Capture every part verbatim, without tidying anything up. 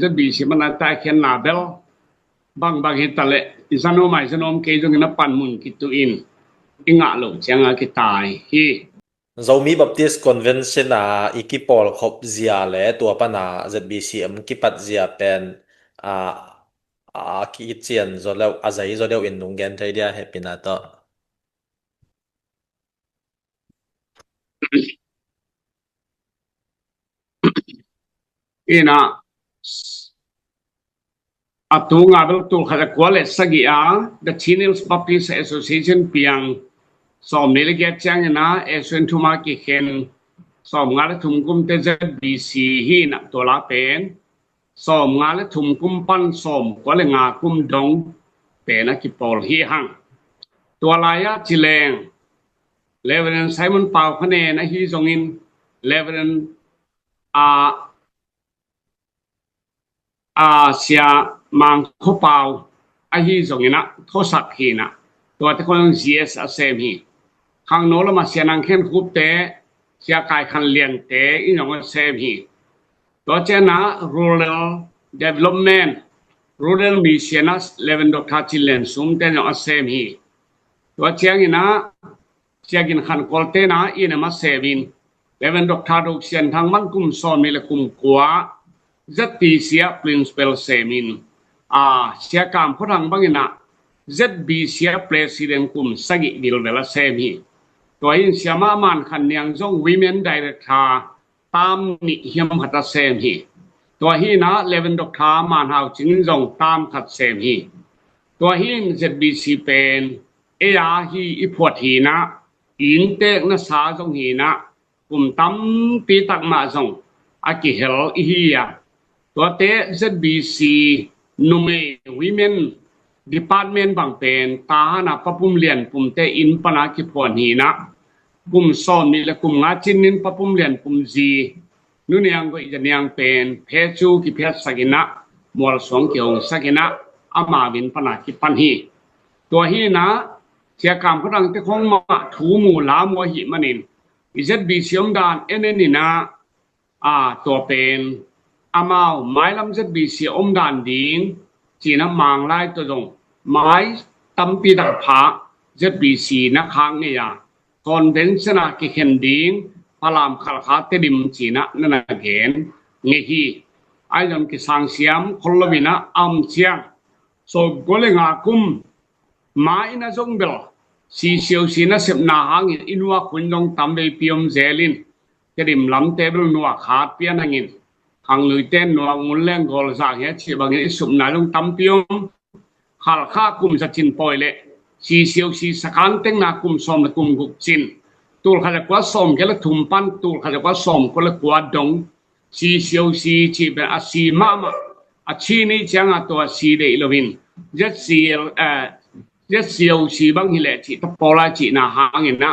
Z B C mana taikhiatna bel bangbang hi taleh i zanom ai zanom kei zongin a panmun kituh in i ngah loh cianga kitai hi. Zomi Baptist Convention a i kipawlkhop zia le tua pana Z B C M kipat zia pen a, a kician zaw deuh, a zai zaw deuh in nung gen thei dia hehpihna tawh. Ina a tunga bel tul khat a kua le sagih a The Chin Hills Baptist Association piang sawm ni le giat ciangina S U N thuma kikhen sawm nga le thum kumte Z B C hi na tua la pen sawm nga le thum kum pan sawm kua le nga kum dong pen a kipawl hi hang. Tua lai-ah ci leng Reverend Simon Pau Khanen ahi zongin Reverend a a Sia Mang Kho Pau ahi zongin a thusak hi na tuate khong G S a sem hi. Khangno lama Sia Nang Khen Khup te, Sia Kai Khan Lian te in zong a sem hi. Tua ciangin a Rural Development, Rural Mission a Reverend Doctor Cin Lian Sum te in zong a sem hi. Tua ciangin a Sia Gin Khan Kual te in a in a ma sem in Reverend Doctor Dok Sian Thang bang kum sawm ni le kum kua Z B C a principal sem in a Sia Kam Kho Thang bangin a Z B C a president kum sagih vilvel a sem hi. Tua in Sia Ma Man Khan Niang zong women director tam nih hiam khat a sem hi. Tua hi na Reverend Doctor Man Hau Cing in zong tam khat sem hi. Tua hi in Z B C pen ei a hi i phuat hi na i inntek nasa zong hi na kum tampi tak mah zong a kihel i hi a. Tuate Z B C numei women department bang pen Tahan a Pa Pum Lian Pum te inn pana kiphuan hi na kum sawm ni le kum nga cin in Pa Pum Lian Pum zi Nu Niang Goih Za Niang pen phe cu kiphiatsak in a mual suang kihongsak in a amau inn pana kipan hi. Tua hi na Sia Kam Kho Thang te khong mah thu mu la mu ahih manin i Z B C omdan en en in a a tua pen amau mailam Z B C a omdan ding ci in a Manglai tawh zong mai tampi tak pha Z B C na khak ngei a convention a kikhen ding Falam Khalkha Tedim ci in a na na gen ngei hi. Ai zong kisang siam khol lo in a a om ciang sawm kua le nga kum ma in a zong bel C C O C nasepna hangin i nuak hun zong tam veipi om zel in Tedim lamte bel nuak hat pian hangin Khanglui te nuak, Ngun leng Gawl, Zang hia cih bangin i supna zong tampi om. Khalkha kum za cin pawi le C C O C Sakan tengna kum sawm le kum guk cin, tul khat le kua sawm kua le thum pan tul khat le kua sawm kua le kua dong C C O C cih pen a si mahmah a ci ni cianga tua si deih loin Z C L, eh, Z C O C bang hileh cih ta pawlai cihna hangin a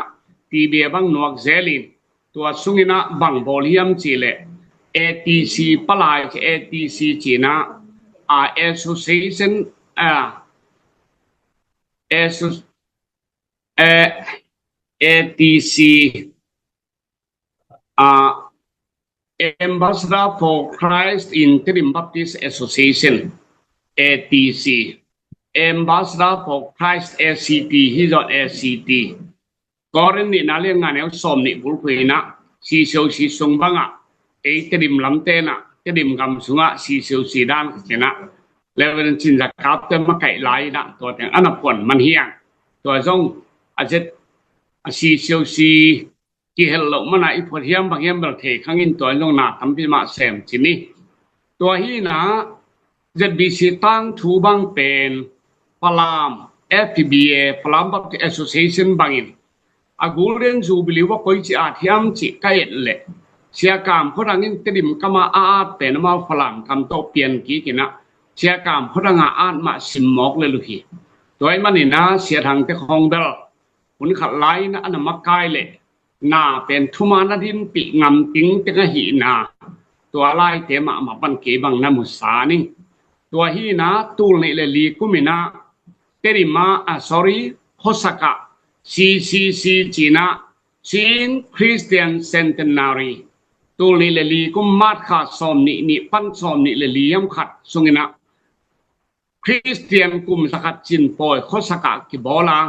T B A bang nuak zelin tua sungin a bang bawl hiam cihleh A T C palai ci, A T C cihna a association a, asso-, a, A T C a Ambassador for Christ in Tedim Baptist Association, A T C, Ambassador for Christ, A C T, hi zong A C T. Korin nihna lian nga neu sawm nih bulphuh in a C C O C sung bangah ei Tedim lamte in a Tedim gam sungah C C O C dan khat in a Reverend Cin Za Kap te makaih lai in a tua teng a na puan man hiang. Tua zong a zet a C C O C kihel loh mana i phuat hiam bang hiam bel thei khang in tua in zong na tampi mah sem ci ni. Tua hi na Z B C tangthu bang pen Falam F B A, Falam Baptist Association bangin a Golden Jubilee va koi ci at hiam cih ka et leh Sia Kam Kho Thang in Tedim kama a at pen amau Falam kam tawh pian kik in a Sia Kam Kho Thang a at mah sim mawk le luh hi. Tua ahih manin a Sia Thang te khong bel hun khat lai in a na makai leh na pen thuman a dinpih ngam ting teng ahihna tua laite mahmah pan kei bang na mu sa ning. Tua hi na tul nih le li kum in a Tedim a, ah, sorry, khuasak ah C C C ci in a Chin Christian Centenary tul nih le li kum March kha sawm nih nih pan sawm nih le li hiam khat sungin ah Khristian kum zakhat cin pawi khuasak ah kibawl a,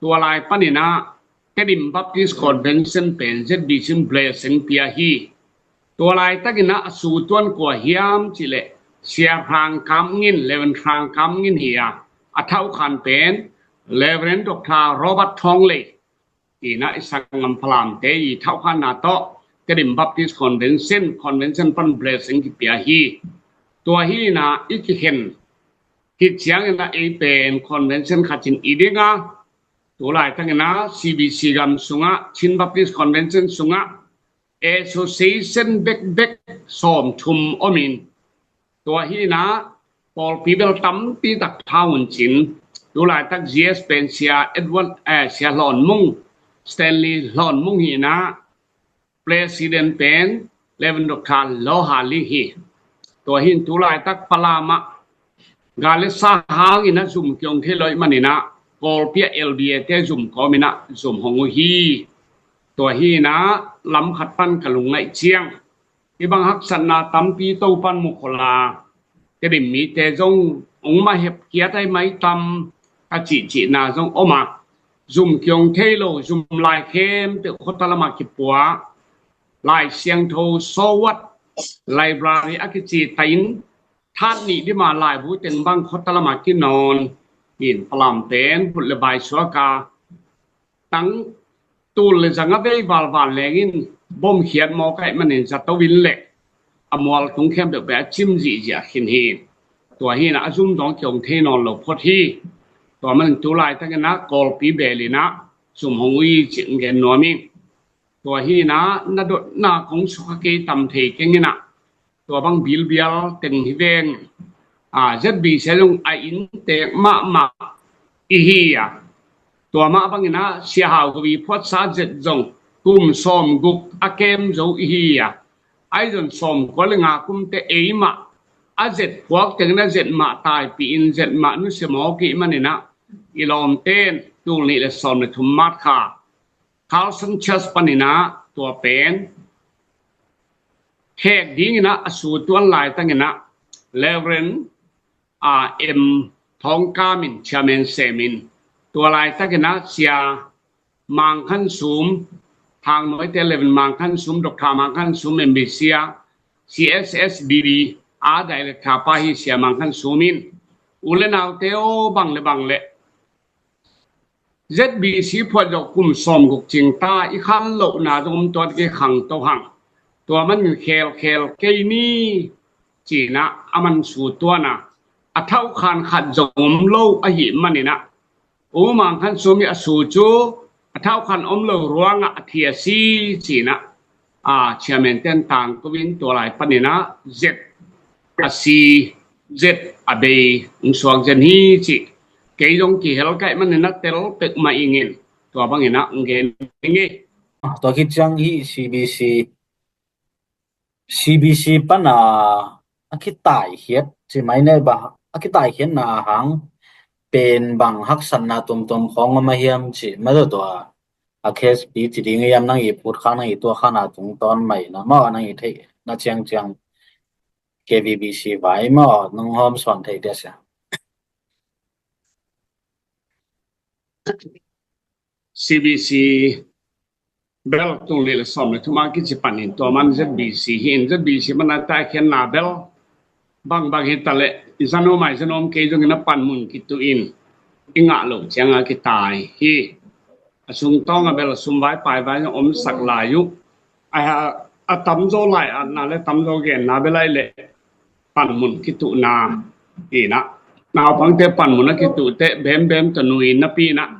tua lai panin ah Tedim Baptist Convention pen Z B C in blessing pia hi. Tua laitakin ah a sutuan kua hiam cih leh Sia Hrang Kam Ngin, Reverend Hrang Kam Ngin hi a, a thauhkhan pen Reverend Doctor Robert Thawng Lei, ina i sanggam Falamte i thauhkhanna tawh Tedim Baptist Convention, Convention pan blessing kipia hi. Tua hi ina i kikhen khit ciangin ah ei pen convention khat in i ding a, tu laitakin ah C B C gam sungah, Chin Baptist Convention sungah association bekbek sawmthum om in, tua hi ina pawlpi bel tampi tak tha hun cin, tu laitak G S pen Sia Edward, eh, Sia Hlawn Mung, Stanley Hlawn Mung hi ina, President pen Reverend Doctor Lo Ha Ling hi. Tua hi in tu laitak Falam ah gal le sa hangin ah zum kiong thei lo ahih manin ah Kawlpi ah L B A te zum kawmin ah zum hong uh hi. Tua hi ina lam khat pan ka lungngaih ciang, hih bang haksatna tampi Topan mu khol a, Tedim mite zong hong mah hep kiat ai mai tam ka cihcihna zong om a, zum kiong thei lo, zum lai khempeuh khuata lamah kipua, Lai Siangtho sawt, library a kici ta in, that nih dima laibu teng bang khuata lamah kinawn in, Falam pen phut le bai suak a, tang tul le zang a vei valval lengin bom khiat mawk ahih manin zato in le a mual tung khempeuh pen a cim zihziah khin hi. Tua hi ina a zum zong kiong thei nawn lo phot hi. Tua manin tu laitakin ah Kawlpi bel ina zum hong uh hi cih gen nuam ing. Tua hi ina na dotna kong sukha kei tam thei keng ina, tua bang bilbial teng hi veng. A, Z B C zong a inntek mahmah i hi a, tua mah bangin ah Sia Hau Kawi phuatsa zet zong kum sawmguk a kem zo i hi a, ahi zong sawmkua le nga kumte ei mah a zet phuak tengin a zet mah taipih in zet mah nusia mawk i hih manin ah i lawmten tul nih le sawm le thum March kha Carson Church panin ah tua pen khek dingin ah a sutuan laitakin ah Reverend, a, M Thawng Kam in chairman semin, tua laitakin ah Sia Mang Khan Sum, Thang Nuaite Reverend Mang Khan Sum, Doctor Mang Khan Sum M B C a, C S S B B a director pa hi Sia Mang Khan Sum in, u le naute aw, bang le bang le Z B C phuat zawh kum sawmguk cing ta, i khan lohna zong om tuat kei khang to hang. Tua manin khelkhel kei ni ci-in ah a man su tuan a, a thauhkhan khat zong om lo ahih manin ah U Mang Khan Sum i a su cu a thauhkhan om lo ruangah a thi a si ci-in ah, a, chairman ten tangko in tua lai panin ah zet a si, zet a bei hong suak zen hi ci. Kei zong kihel ka hih manin ah tel pek mah ing in, tua bangin ah hong gen ing ei. Tua khit ciang hih C B C, C B C pan a, a kitaikhiat ci mai nei ba, a kitaikhiatna hang pen bang haksatna tuamtuam khawng om a hiam ci mai tua. A case pi ci ding hiam, nang i phut khang, nang i tuak khang a tungtawn mai na maw, nang i theihna ciangciang K V B C vai maw, nang hawm sawn thei dia sia. C B C bel tul nih le sawm le thum a kici panin tua man Z B C hi in, Z B C man a taikhiatna bel bangbang hi ta leh i zanom a i zanom kei zongin a panmun kituh in i ngah loh ciang a kitai hi. A sungtawng a bel sum vai pai vai zong omsak lai uh. A, a tamzaw lai atna le tamzaw genna bel ai leh panmun kituhna inah, naupangte panmun a kituhte bembem tawh nui napi inah,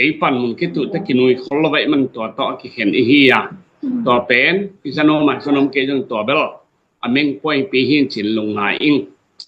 ei panmun kituhte kinui khol lo vaih man tua tawh a kikhen i hi a, tua pen i zanom a i zanom kei zong tua bel a meng puaipi hi in cin lungngai ing.